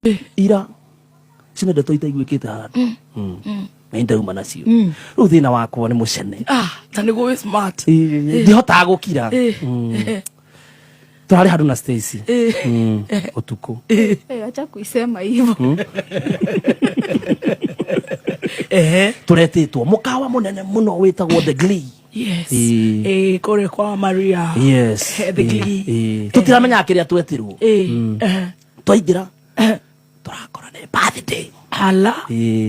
Ira cina ndeto itaiguĩkĩte handũ. Na ndauma nacio. Rĩu thĩna wakwa nĩ mũcene. Ah, ta nĩguo wĩ smart. Ndihotaga gũkira. Tũrarĩ handũ na Stacy. Ũtukũ. Eh, acha kuisema hivyo. Ehe. Tũretĩtwo mũkawa mũnene mũno wĩtagwo The Glee. Yes. Kũrĩa kwa Maria. Yes. Eh, The Glee. Tũtiramenyaga kĩrĩa twetirwo. Twaingĩra tũrakora nĩ birthday. Ala.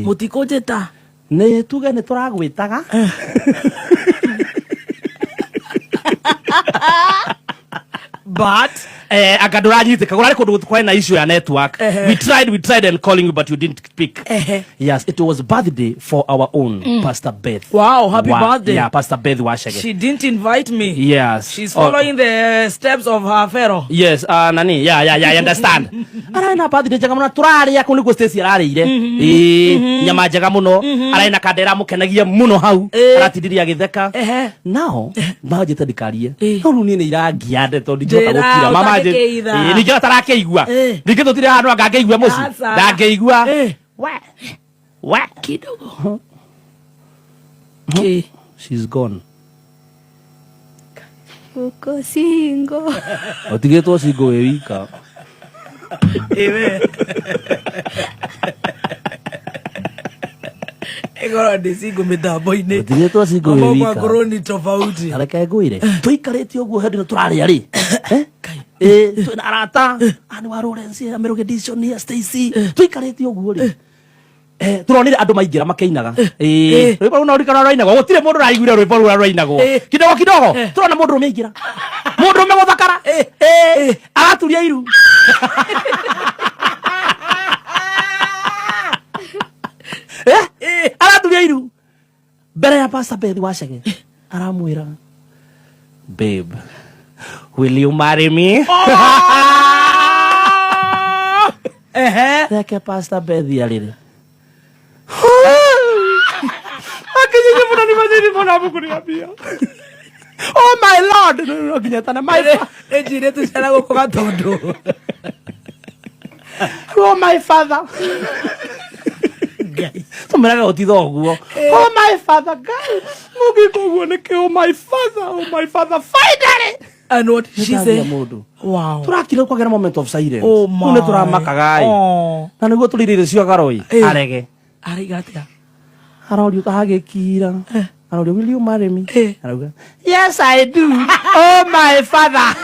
Mũtikũnjĩta. Nĩ tuge nĩ tũragwĩtaga. But Anga ndũranyitĩka kũrarĩ kũndũ kwarĩ na issue ya network. We tried and calling you, but you didn't pick. Yes, it was birthday for our own Pastor Beth. Wow, happy birthday. Yeah, Pastor Beth Wachege. She didn't invite me. Yes. She's Oh, following the steps of her pharaoh. Yes, nani, yeah, I understand. Ararĩ na birthday njega mũno, tũrarĩa kũu nĩkuo Stacy ararĩire. Ĩĩ, nyama njega mũno. Ararĩ na kandera mũkenagia mũno hau. Aratindirie agĩtheka. Nao, manjĩte ndikarie. No rĩu niĩ nĩ irangia ndeto ndingĩhota Njĩra, gũkira. Mama ũtangĩkĩitha. Ĩĩ, ningĩ atarakĩigua. Ningĩ tũtirĩ handũ anga angĩigua mũciĩ. Aca. Ndangĩigua. We. We. Kidogo. Ki. She's gone. Uko single. Ũtigĩtwo single wĩ wika. Ewe. Ĩkorwo ndĩ single mĩtambo-inĩ. Ũtigĩtwo single wĩ Mambo wika. ngorwo ni tofauti. Reke ngwĩre, tũikarĩte ũguo hĩndĩ ĩno tũrarĩa rĩ. Eh? Ĩ, twĩna arata. Ah, nĩ wa Lawrence, ya Meru Edition, ya Stacy. Tũikarĩte ũguo rĩ. Eh, tũronire andũ maingĩra makĩinaga. Ĩ, rwĩmbo rũu no rikara rwainagwo. Gũtirĩ mũndũ ũraiguire rwĩmbo rũrĩa rwainagwo. Kidogo kidogo, tũrona mũndũrũme aingĩra. Mũndũrũme gũthakara. Ĩ, araturia iru. Eh, araturia iru mbere ya Pastor Beth Wachege, aramwĩra, "Babe, will you marry me?" Ehe. Reke Pastor Beth arĩre akinyinyi mũno ni mazidi mbona hamkuniambia? Oh my Lord, no nginya tana my Ĩnjirĩtu ciana gũkũ Gatũndũ. Oh my father. Ngai. Tumeraga gũtitha ũguo. Oh my father, Ngai, mũngĩka ũguo nĩkĩ? Oh my father, oh my father, finally. And what did she Nĩndagia say? mũndũ. Wow. Tũrakira kwagĩra moment of silence. Oh Rĩu nĩ tũramakaga ĩ. Oh. Na nĩguo tũrĩrĩre ciagaroi. Arege. Araiga atĩa? Arorio agĩkira. Arorio, "Will you marry me?" Arauga, "Yes, I do. Oh my father."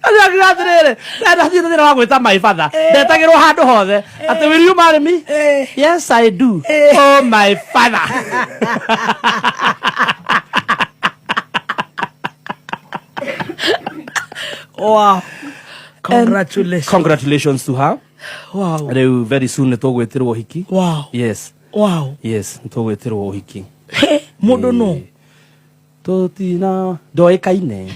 Acio atĩrĩrĩ, ndathiĩte thĩna wa gwĩta my father, ndetagĩrwo handũ hothe atĩ, "Will you marry me?" "Yes, I do. Oh my father." Wow. Congratulations. Congratulations to her. Wow. Rĩu very soon nĩ tũgwĩtĩrwo ũhiki. Wow. Yes. Wow. Yes, nĩ tũgwĩtĩrwo ũhiki. He, mũndũ no. Tũtina ndoĩkaine.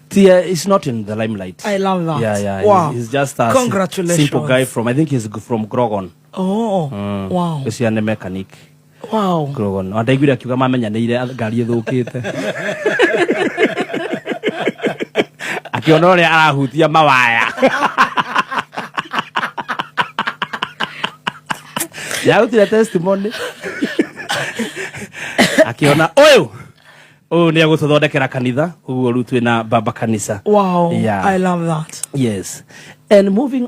Tia is not in the limelight. I love that. Yeah. Wow. He's just a Congratulations. simple guy from, I think he's from Grogon. Oh. Wow. Ũcio nĩ mechanic. Wow. Grogon. Na ndaiguire akiuga mamenyanĩire ngari ĩthũkĩte. Akĩona ũrĩa arahutia mawaya. Yarutire testimony. Akiona ũyũ ũyũ nĩ egũtũthondekera kanitha, ũguo rĩu twĩna baba kanitha. Wow. Yeah. I love that. Yes. And moving